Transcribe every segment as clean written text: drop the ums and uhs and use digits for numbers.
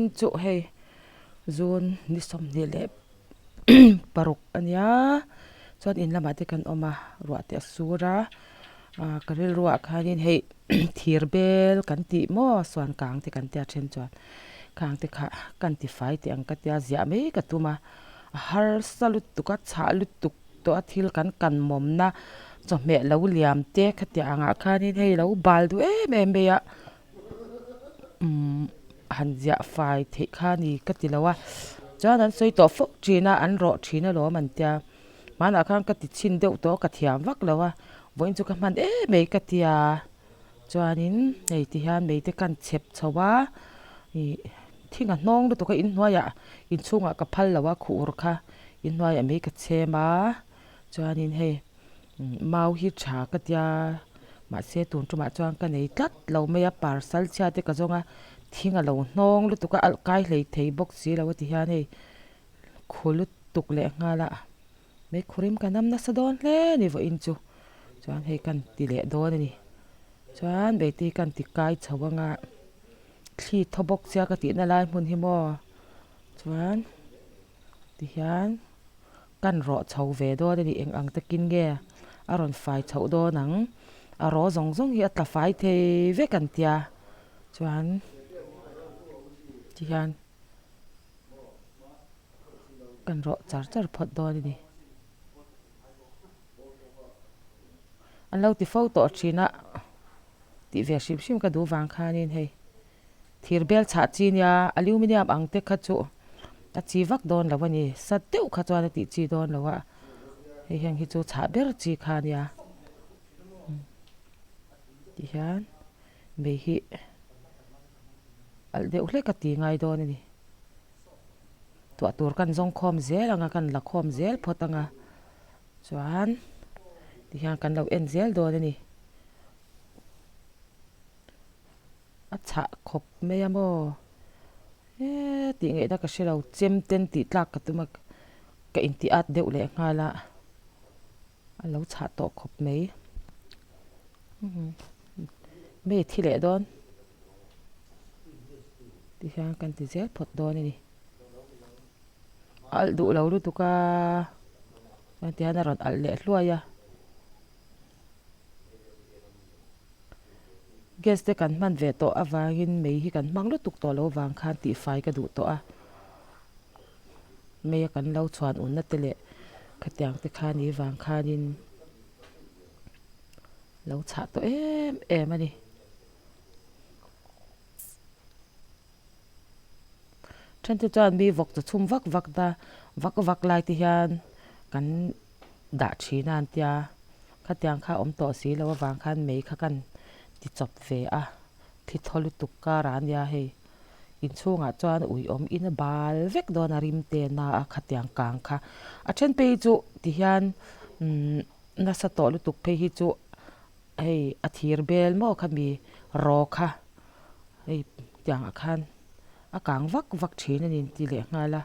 Vawiin chu hei June ni 26 a nia chuan in lamah te kan awm a ruah te a sur a ah ka rilruah khanin hei thir bel kan tih maw suan kang te kan tia then chuan khang te kha kan ti fai teh ang ka tia ziah mai ka tum a a harsa lutuk a chhah lutuk tawh a thil kan kan mawmna chawhmeh lo liam te khatiang angah khanin hei lo bal duh em em mai a umm han ziah fai theih kha a ni ka ti lo a chuan an sawi tawh fo thin a an rawh thin alawm an tia hmanah khan ka ti chhin deuh tawh ka thiam vak lo a vawiin chu ka hman em mai ka tia chuanin hei ti hian mei te kan chhep chho a ih thing a hnawng lutuk a inhnuaiah inchhungah ka phal lo a khuh ur kha inhnuaiah mei ka chhem a chuanin hei mau hi tha ka tia mahse tun tumah chuan ka nei tlat lo mai a parcel chhia te ka zawng a thing a lo hnawng lutuk a alh kai hlei thei bawk si lo a ti hian hei khu lutuk leh nghal a mei khurim ka nam nasa dawn hle a ni vawiin chu chuan hei kan ti leh dawn a ni chuan beti kan ti kai chho anga thli thaw bawk sia ka tihna lai hmun hi maw chuan tihian. Kan rawh chho ve dawn a ni eng ang takin nge a rawn fai chhoh dawn ang a raw zawng zawng hi a tla fai thei vek an tia chuan tihian kan rawh char char phawt dawn a ni an lo ti fo tawh thin a tih ve hrim hrim ka duh vang khanin hei. Thir bel chhah chi nia aluminium ang te kha chu a chi vak dawn lo a ni sat deuh kha chuan a tih chi dawn lo a hei heng hi chu chhah ber chi kha a nia tihian mei hi alh deuh hlek a ti ngai dawn a ni tuah tur kan zawng khawm zel ang a kan la khawm zel phawt ang a chuan tihian kan lo en zel dawn a ni. A chhah khawp mai a maw he tih ngaihna ka hre lo chem ten tih tlak ka tum a ka intih at deuh leh nghal a a lo chhah tawh khawp mai mai a thi leh dawn tihian kan ti zel phawt dawn a ni a alh duh lo lutuk a chuan tihian a rawn alh leh hluai a. Gas te kan hman ve tawh avangin mei hi kan hmang lutuk tawh lo vang khan tihfai ka duh tawh a, mei a kan lo chhuan unna te leh khatiang te kha ni vang khanin lo chhah tawh em em a ni. Then te chuan mi vawk chaw chhum vak vak ta vak vak lai te hian kan dah thin a an tia khatiang kha awm tawh si lo avang khan mei kha kan ti chawp ve a thi thaw lutuk kar ah ania hei inchhungah chuan ui awm in a bal vek dawn a rim te na a khatiang kang kha a then phei chu ti hian umm nasa tawh lutuk phei hi chu hei a thir bel maw khami raw kha hei tiang ah khan a kang vak vak thin a ni an ti leh nghal a.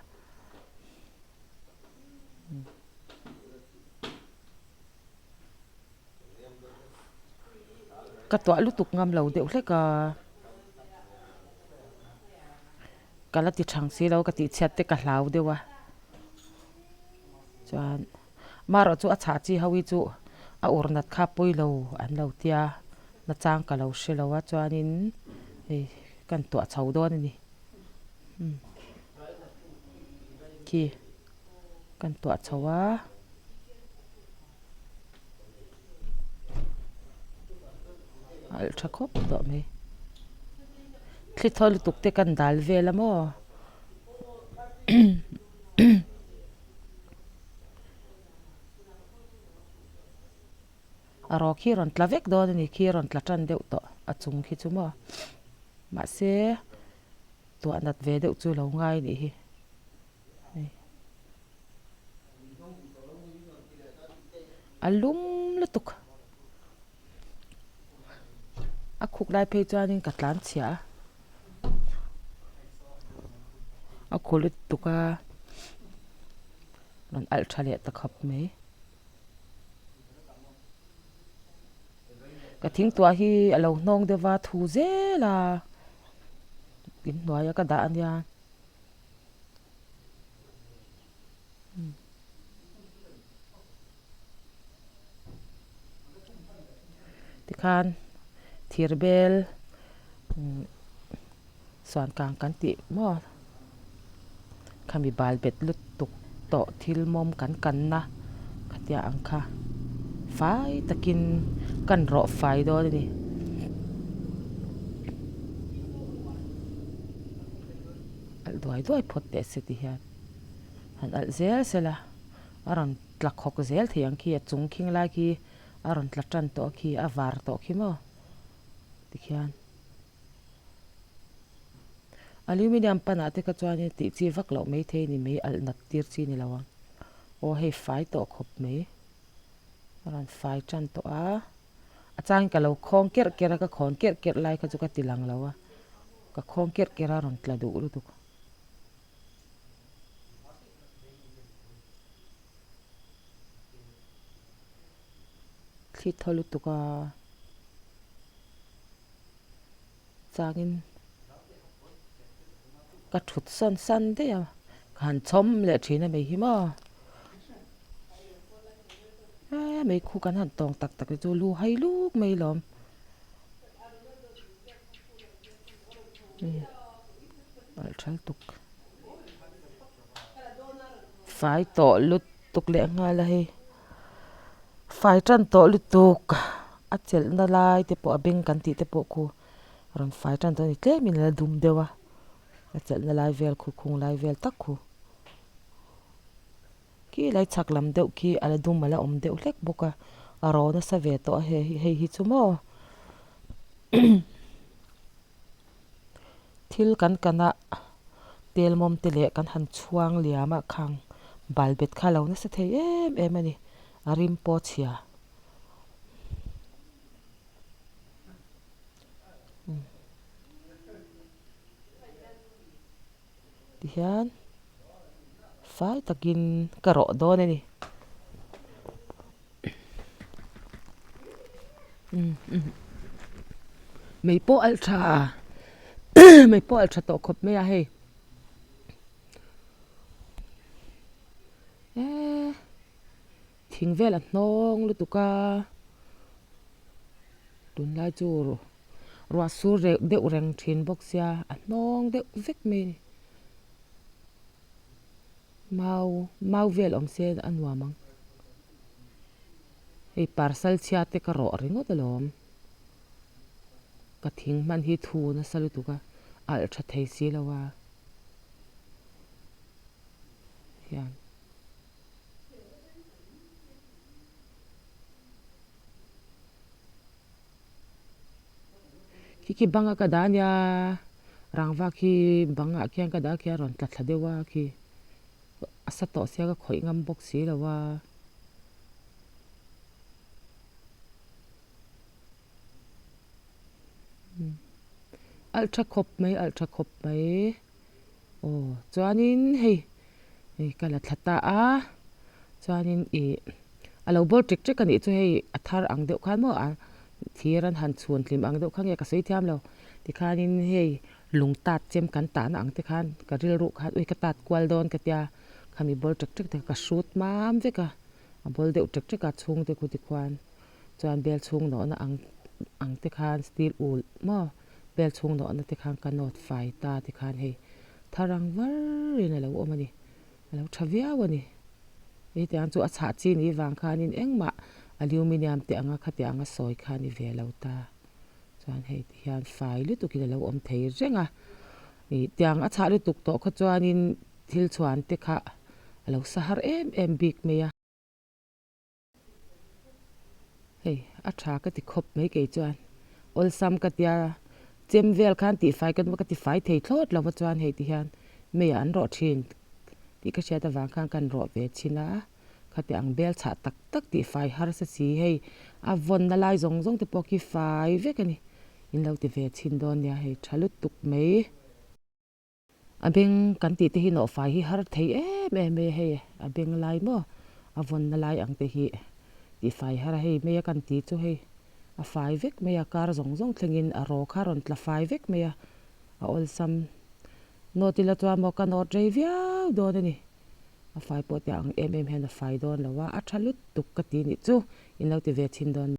Ka tuah lutuk ngam lo deuh hlek a, ka la ti thang si lo ka tih chhiat te ka hlau deuh a, chuan amaherawh chu a chhah chi ho hi chu a ur nat kha pawi lo an lo tia nachang ka lo hre lo a chuanin hei kan tuah chho dawn a ni. Khi kan tuah chho a a alh tha khawp tawh mai thli thaw lutuk te kan dal vel a maw a rawk hi rawn tla vek dawn a ni khi rawn tla tan deuh tawh a chung khi chu maw mahse. Tuah nat ve deuh chu lo ngai nih hi. Hei. A lum lutuk. A khuk lai phei chuanin ka tlan chhia a. A khu lutuk a. Rawn alh tha leh ta khawp mai. Ka thingtuah hi a lo hnawng deuh va thu zel a. Inhnuaia ka dah ania. Tikhan thir bel suan kang kan tih maw khami bal bet lutuk tawh thil mawm kan kanna khatia ang kha fai takin kan rawh fai dawn a ni. Alh duai duai phawt teh se ti hian han alh zel sela a rawn tla khawk zel thei ang khi a chung khing lai khi a rawn tla tan tawh khi a var tawh khi maw tikhian aluminium panah te kha chuanin tih chi vak loh maithei a ni mai alh nat tir chi ni lo ang aw hei fai tawh khawp mai a rawn fai tan tawh a a changin ka lo khawng kerh kerh a ka khawn kerh kerh lai kha chu ka ti lang lo a ka khawng kerh kerh a rawn tla duh lutuk. Thli thaw lutuk a changin ka thut sawn san daih a ka han chhawm leh thin a mai hi maw he mai khu kan han tawng tak tak te chu lu hai luk mai lawm. Alh tha lutuk fai tawh lutuk leh nghal a hei fai tan tawh lutuk a chelh na lai te pawh a beng kan tih te pawh khu a rawn fai tan tawh a ni tlem in a la dum deuh a a chelh na lai vel khu khung lai vel tak khu khi lai chhak lam deuh khi a la dum a la awm deuh hlek bawk a a ro nasa ve tawh a hei hi chu maw. Thil kan kan a tel mawm te leh kan han chhuang liam a khang bal bet kha a lo nasa thei em em a ni a rim pawh a chhia. Tihian fai takin ka rawh dawn a ni. Mei pawh alh tha mei pawh alh tha tawh khawp mai a hei eee thing vel a hnawng lutuk a tunlai chu ruah sur deuh reng thin bawk sia a hnawng deuh vek mai a ni. Mau mau vel awm se a nuam ang. Hei parcel chhia te ka rawh ringawt alawm. Ka thing hman hi thu nasa lutuk a, alh tha thei si lo a. Hian. Khi khi banga ka dah ania rangva khi bangah khian ka dah khi a rawn tla thla deuh a khi a sa tawh sia ka khawih ngam bawk si lo a. Alh tha khawp mai alh tha khawp mai aw chuanin hei hei ka la thla ta a chuanin ih a lo bawl ṭek ṭek a nih chu hei a thar ang deuh khan maw a thir an han chhun hlim ang deuh kha nge ka sawi thiam lo tikhanin hei lung tat chem kan tahna ang te khan ka rilru khan ui ka tat kual dawn ka tia khami bawl ṭek ṭek te kha ka hrut mam vek a a bawl deuh ṭek ṭek a chhung te khu tikhuan chuan bel chhung nawhna ang ang te khan steel ul maw bel chhung nawhna te khan ka nawt fai ta tikhan hei thar ang var in a lo awm a ni a lo tha viau a ni hetiang chu a chhah chi ni vang khanin engmah aluminium te anga khatiang anga sawi kha a ni ve lo ta chuan hei ti hian fai lutuk in a lo awm thei reng a ih tiang a chhah lutuk tawh kha chuanin thil chhuan te kha a lo sa har em em bik mai a. Hei a tha ka ti khawp mai kei chuan awlsam ka tia chem vel khan tihfai ka ka tifai thei thlawt lo va chuan hei ti hian meiah an rawh thin tih ka hriat avang khan ka rawh ve thin a khati ang bel chhah tak tak tihfai harsa si hei a vawnna lai zawng zawng te pawh khi fai vek a ni in lo ti ve chhin dawn nia hei tha lutuk mai. A beng kan tih te hi nawhfai hi har thei em em mai a hei a beng lai maw a vawnna lai ang te hi tihfai har a hei mai a kan tih chu hei a fai vek mai a kar zawng zawng thlengin a raw kha a rawn tla fai vek mai a. A awlsam nawt ila chuan maw ka nawt rei viau dawn a ni. A fai pawh teh ang em em hian a fai dawn lo a, a tha lutuk ka ti nih chu in lo ti ve thin dawn.